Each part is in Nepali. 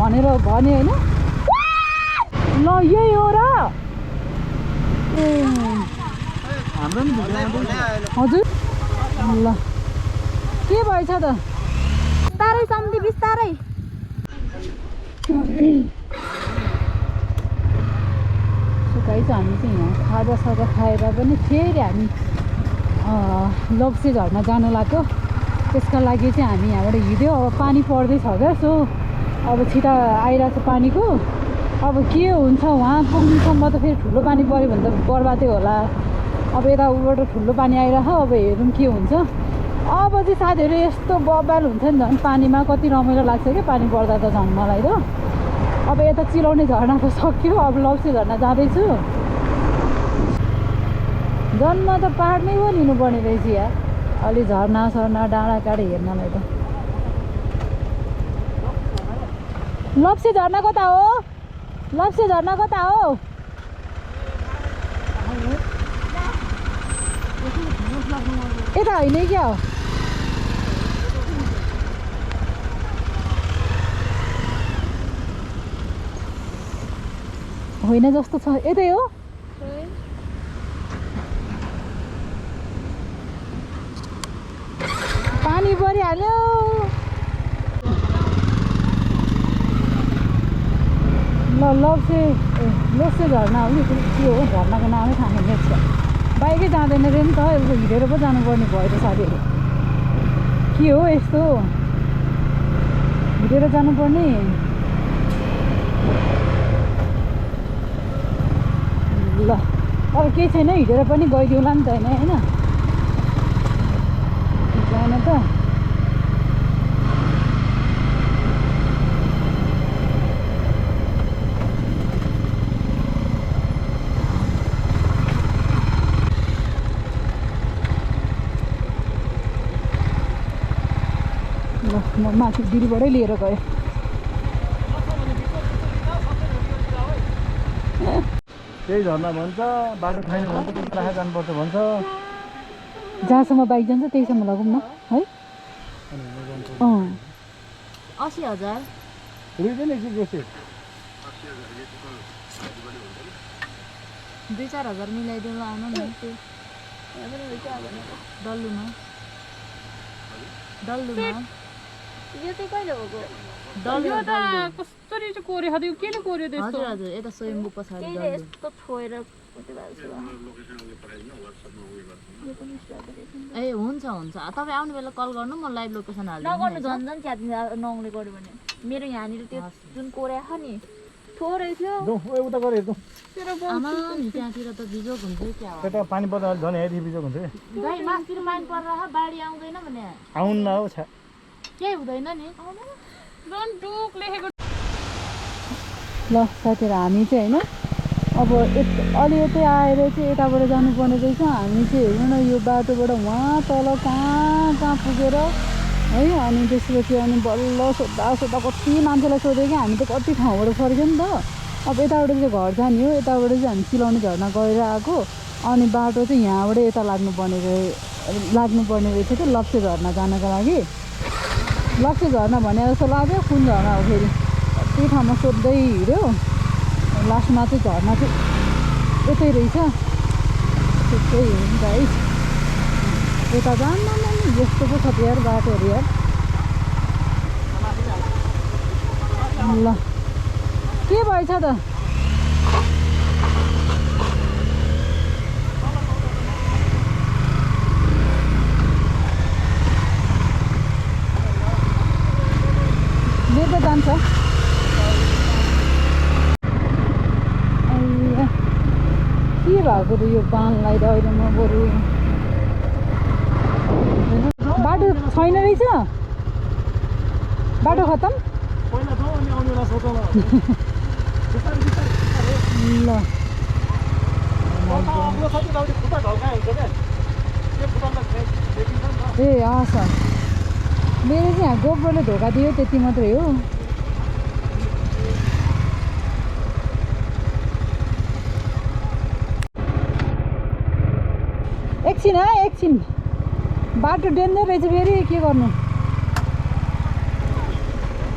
भनेर भने होइन ल यही हो र ए हाम्रो नि हजुर ल के भएछ त बिस्तारै सम्धि बिस्तारै सुकाइ छ हामी चाहिँ यहाँ खाजासाजा खाएर पनि फेरि हामी लप्से झर्ना जानु लाग्यो त्यसका लागि चाहिँ हामी यहाँबाट हिँड्यो अब पानी पर्दैछ क्या सो अब छिटा आइरहेको छ पानीको अब के हुन्छ वहाँ पुग्नुसम्म त फेरि ठुलो पानी पऱ्यो भने त बर्बादै होला अब यता उबाट ठुलो पानी आइरह अब हेरौँ के हुन्छ अब चाहिँ साथीहरू यस्तो बबाल हुन्छ नि झन् पानीमा कति रमाइलो लाग्छ क्या पानी पर्दा त झन् मलाई त अब यता चिलाउने झर्ना त सक्यो अब लप्से झर्ना जाँदैछु जन्म त पाहाडमै पो लिनुपर्ने रहेछ यार अलि झर्ना सर्ना डाँडा काँडा हेर्नलाई त लप्से झर्ना कता हो लप्से झर्ना कता हो यता होइन क्या हो होइन जस्तो छ यतै हो पानी परिहाल्यो ल लप्से झर्ना हो नि के हो झर्नाको नामै थाहा छैन बाइकै जाँदैन रे नि त यसो हिँडेर पो जानुपर्ने भयो त साथीहरू के हो यस्तो हिँडेर जानुपर्ने ल अब केही छैन हिँडेर पनि गइदिउँला नि त होइन जान त ल म माथि दिदीबाटै लिएर गएँ त्यही झर्ना भन्छ बाटो छैन भन्छ त्यति राखेर जानुपर्छ भन्छ जहाँसम्म बाइक जान्छ त्यहीसम्म लगौँ न है 80,000 रुइदैन कि बेसी 2-4 हजार मिलाइदिनु आउनु न डल्लुमा यो चाहिँ कहिले भएको यो त कसरी चाहिँ कोर्यो यो केले कोर्यो त्यस्तो हजुर हजुर यता स्वयम्भू पछाडि यस्तो छोएर ए हुन्छ तपाईँ आउने बेला कल गर्नु म लाइभ लोकेसन हाल्छु नगर्नु झन् च्यातिन्छ नङले गर्यो भने मेरो यहाँनिर त्यो जुन कोर्या छ नि थोरै थियो उता गरे आमा नि त्यहाँतिर त बिजोग हुन्थ्यो क्या त्यता पानी पर्दा झन् हेरी बिजोग हुन्छ भाइ मासतिर पानी परेर बाढी आउँदैन भने आउनु न हौ केही हुँदैन नि ल साथीहरू हामी चाहिँ होइन अब अलि यतै आएर चाहिँ यताबाट जानुपर्ने रहेछ हामी चाहिँ हेर्नु न यो बाटोबाट वहाँ तल कहाँ पुगेर है अनि त्यसपछि अनि बल्ल सोद्धा कति मान्छेलाई सोध्यो कि हामी त कति ठाउँबाट फर्क्यो नि त अब यताबाट चाहिँ घर जाने हो यताबाट चाहिँ हामी चिलाउने झर्ना गएर आएको अनि बाटो चाहिँ यहाँबाट यता लाग्नुपर्ने रहेछ कि लप्से झर्ना जानको लागि लप्से झर्ना भने जस्तो लाग्यो कुन झर्ना हो फेरि कति ठाउँमा सोध्दै हिँड्यो लास्टमा चाहिँ झर्ना चाहिँ यतै रहेछ त्यस्तै हेर्नु त है यता जान्न यस्तो पो छ यार बाटोहरू यार ल के भएछ त लिएर जान्छ के भएको त यो पानलाई त अहिले म बरु बाटो छैन रहेछ बाटो खतम ल ए हस् मेरो चाहिँ यहाँ गोब्रोले धोका दियो त्यति मात्रै हो एकछिन बाटो डेन्जर रहेछ। फेरि के गर्नु,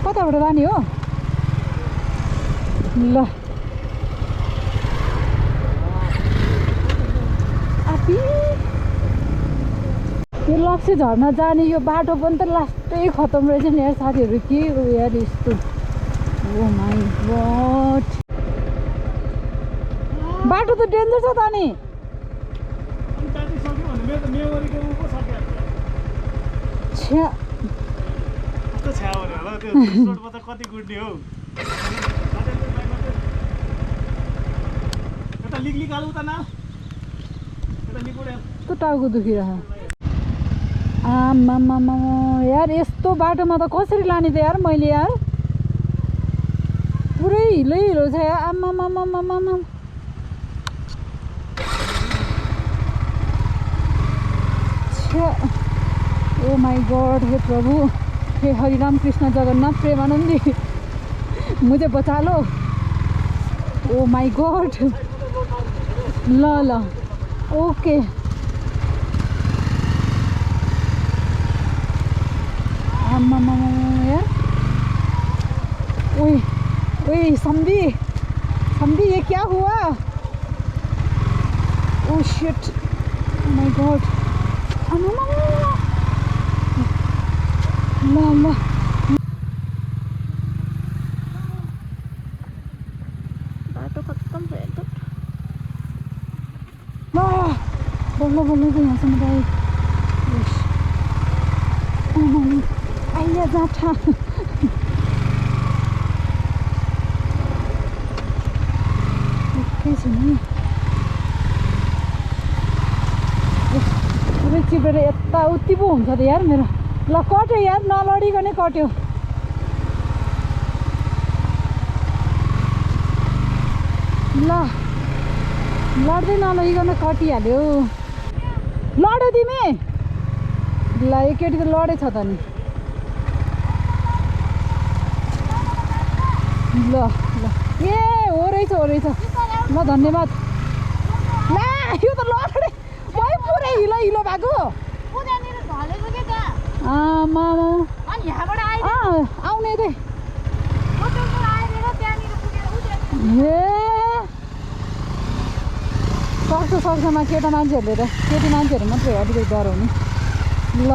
कताबाट लाने हो? ल आफी यो लक्ष्य झर्ना जाने यो बाटो पनि त लास्टै खतम रहेछ नि यार साथीहरू के हो यार यस्तो ओ माई गॉड बाटो त डेन्जर छ त नि छ्या कति गुड्ने हो कस्तो टाउको दुखिरहेको आमामामा यार यस्तो बाटोमा त कसरी लाने त यार मैले यार पुरै हिलो हिलो छ यार आमामामामामा छ्या ओ माई गॉड हे प्रभु हे हरिराम कृष्ण जगन्नाथ प्रेमानंदी मुझे बचा लो ओ माई गॉड ल ल ओके आमामा यार ओए ओए समधी समधी ये क्या हुआ ओ शिट माय गॉड आमामा ल ल बाटो खत्तम भयो त बल्ल बल्ल चाहिँ यहाँसम्म गएँ आइया जाठा एकै छु नि पुरै चिपेर यताउति पो हुन्छ त यार मेरो ल कट्यो यार नलडिकनै कट्यो ल लड्दै नलगिकन कटिहाल्यो लड्यो तिमी ल यो केटी त लडेछ त नि ल ल ए हो रहेछ ल धन्यवाद ला यो त लडे मै पुरै हिलो हिलो भएको आमा आउने रे ए सक्छमा केटा मान्छेहरूले त केटी मान्छेहरू मात्रै हो अलिकति डराउने ल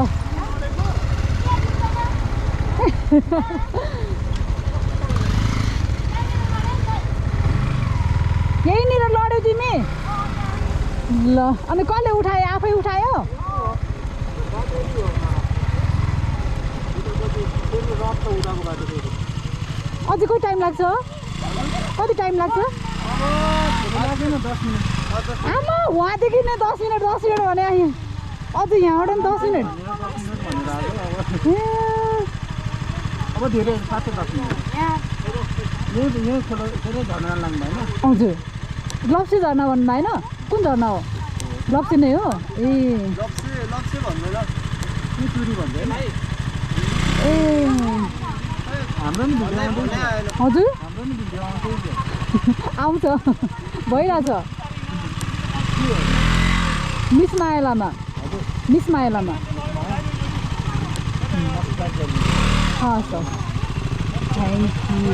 यहीँनिर लड्यौ तिमी ल अनि कसले उठायो आफै उठायो अझै कति टाइम लाग्छ कति टाइम लाग्छ आमा वहाँदेखि नै 10 मिनट भने अझ यहाँबाट नि 10 मिनट अब धेरै 7-10 मिनट झर्ना लाग्नु भएन हजुर लप्सी झर्ना भन्नु भएन कुन झर्ना हो लप्सी नै हो ए ए हाम्रो नि हजुर हाम्रो नि भिडियो आउँछ आउँछ भइरहेछ मिस मायालामा हस् थ्याङ्क यू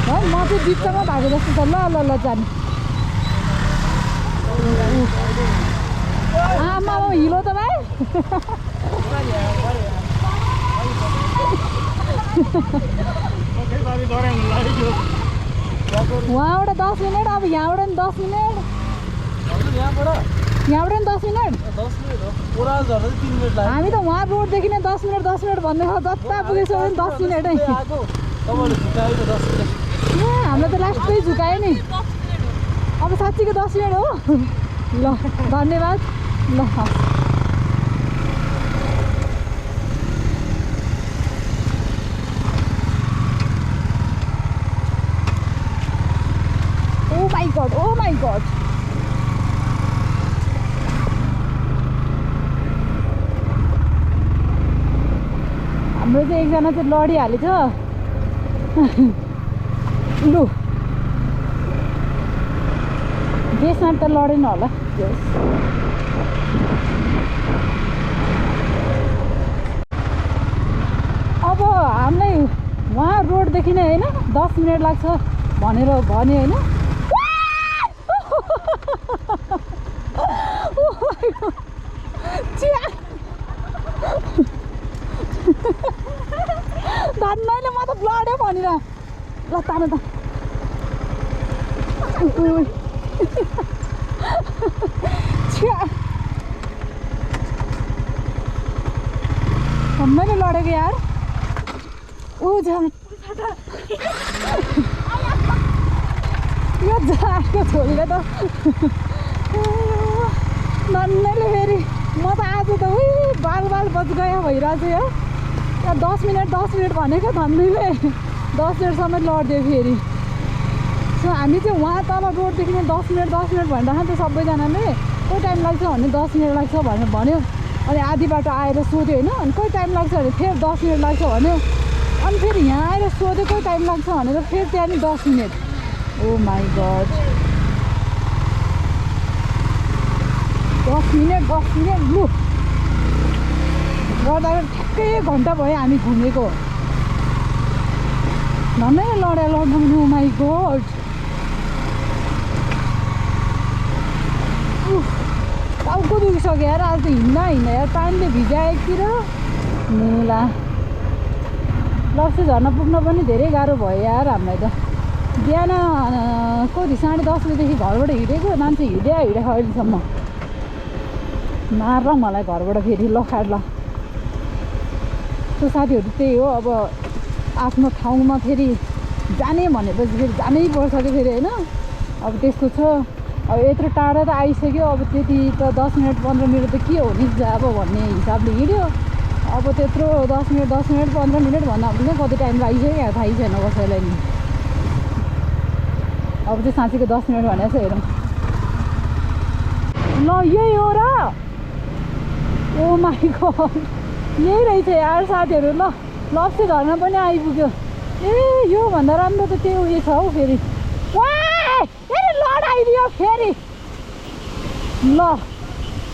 है म चाहिँ बिचमा भएको जस्तो छ ल जाने आमा हिलो त भाइ वहाँबाट 10 मिनट अब यहाँबाट नि 10 मिनट यहाँबाट नि 10 मिनट हामी त वहाँ रोडदेखि नै 10 मिनट भन्दै जता पुगेछौँ भने 10 मिनट हामीलाई त लास्टै झुकायो नि अब साँच्चीको 10 मिनट हो ल धन्यवाद ल Oh my god हाम्रो चाहिँ एकजना चाहिँ लडिहालेछ लु देशमा त लडेन होला अब हामीलाई वहाँ रोडदेखि नै होइन 10 मिनट लाग्छ भनेर भने होइन धन्नैले म त ब्लडै भनेर ल तान त धन्नैले लडेको यार ऊ यो झारको छोरीले त धन्नैले फेरि म त आज त बाल बच गयो भइरहेको छु यार 10 मिनट भनेको धन्नैले 10 मिनटसम्म लड्दियो फेरि सो हामी चाहिँ वहाँ तल रोडदेखि नै 10 मिनट भनिरहेको थियो सबैजनाले कति टाइम लाग्छ भने 10 मिनट लाग्छ भनेर भन्यो अनि आधी बाटो आएर सोध्यो होइन अनि कति टाइम लाग्छ भने फेरि 10 मिनट लाग्छ भन्यो अनि फेरि यहाँ आएर सोध्यो कति टाइम लाग्छ भनेर फेरि त्यहाँ नि 10 minute oh my god 10 minute लु गर्दा ठ्याक्कै 1 घन्टा भयो हामी घुमेको झन्डै लड्नु भने ओ माई गड टाउको दुखिसक्यो यार आज त हिँड्दा यार पानीले भिजायो एकतिर मेला लप्से झर्ना पुग्न पनि धेरै गाह्रो भयो यार हामीलाई त बिहान कति 10:30 बजेदेखि घरबाट हिँडेको मान्छे हिँड्यो अहिलेसम्म मार मलाई घरबाट फेरि लखाड ल त्यो साथीहरू त्यही हो अब आफ्नो ठाउँमा फेरि जाने भनेपछि फेरि जानै पर्छ कि फेरि होइन अब त्यस्तो छ अब यत्रो टाढा त आइसक्यो अब त्यति त 10 मिनट 15 मिनट त के हो नि अब भन्ने हिसाबले हिँड्यो अब त्यत्रो 10 मिनट 15 मिनट भन्दा पनि कति टाइम लागिसक्यो थाहै छैन कसैलाई नि अब चाहिँ साँच्चीको 10 मिनट भनेको छ हेरौँ ल यही हो र ओ माई गड यही रहेछ यार साथीहरू ल लप्से झर्ना पनि आइपुग्यो ए यो भन्दा राम्रो त त्यो उयो छ हौ फेरि फेरि लडाइदियो फेरि ल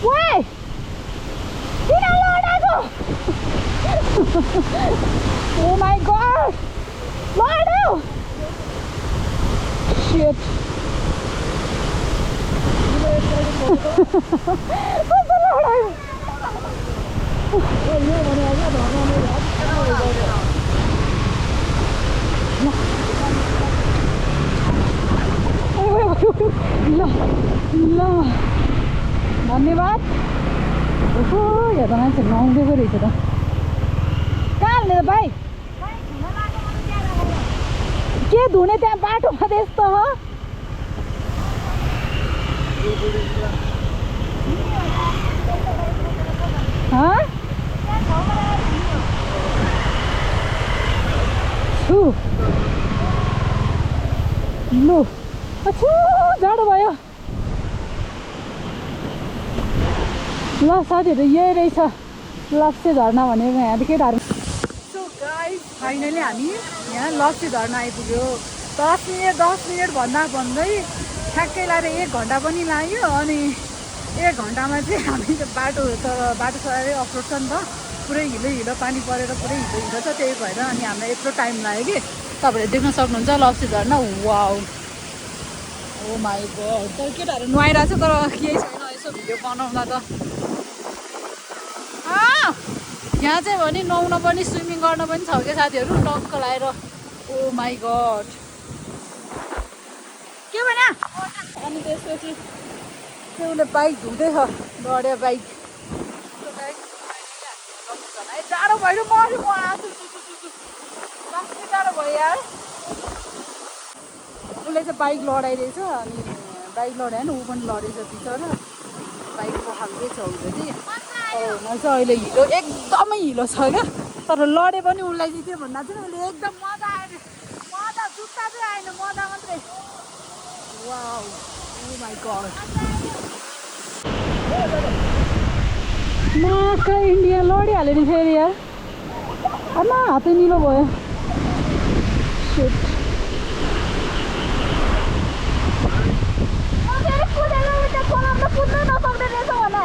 वाइ किन लडाएको ओ माई गड लड्यो शिट कस्तो लडायो ल धन्यवाद ओहो यहाँ त मान्छे नआउँदैको रहेछ त कहाँ हाल्ने त भाइ के धुने त्यहाँ बाटोमा त यस्तो हो लु जाडो भयो ल साथीहरू यही रहेछ लप्से झर्ना भनेको यहाँ त केटाहरू सो गाइस फाइनली हामी यहाँ लप्से झर्ना आइपुग्यो 10 मिनट भन्दै ठ्याक्कै लाएर 1 घन्टा पनि लाग्यो अनि 1 घन्टामा चाहिँ हामी बाटो साह्रै अप्रोड छ नि त पुरै हिलो पानी परेर पुरै हिलो छ त्यही भएर अनि हामीलाई यत्रो टाइम लाग्यो कि तपाईँहरूले देख्न सक्नुहुन्छ लप्से झर्ना वाउ ओ माई गड तर केटाहरू नुहाइरहेको छ तर केही छैन यसो भिडियो बनाउँदा त यहाँ चाहिँ भने नुहाउन पनि स्विमिङ गर्न पनि छ क्या साथीहरू टक्क लगाएर ओ माई गड के भन्या अनि त्यसपछि त्यो उसले बाइक धुँदैछ लड्यो बाइक जाडो भयो मऱ्यो म जाडो भयो यार उसले चाहिँ बाइक लडाइरहेछ अनि बाइक लडायो नि ऊ पनि लडेछ बिचरा बाइकको खालकै छ उसले चाहिँ हुन चाहिँ अहिले हिलो एकदमै हिलो छ क्या तर लडे पनि उसलाई चाहिँ के भन्दा चाहिँ उसले एकदम मजा आयो मजा जुत्ता चाहिँ आएन मजा मात्रै वाउ ओ माई गड माका इन्डिया लडिहाल्यो नि फेरि यार आमा हातै निलो भयो शिट होला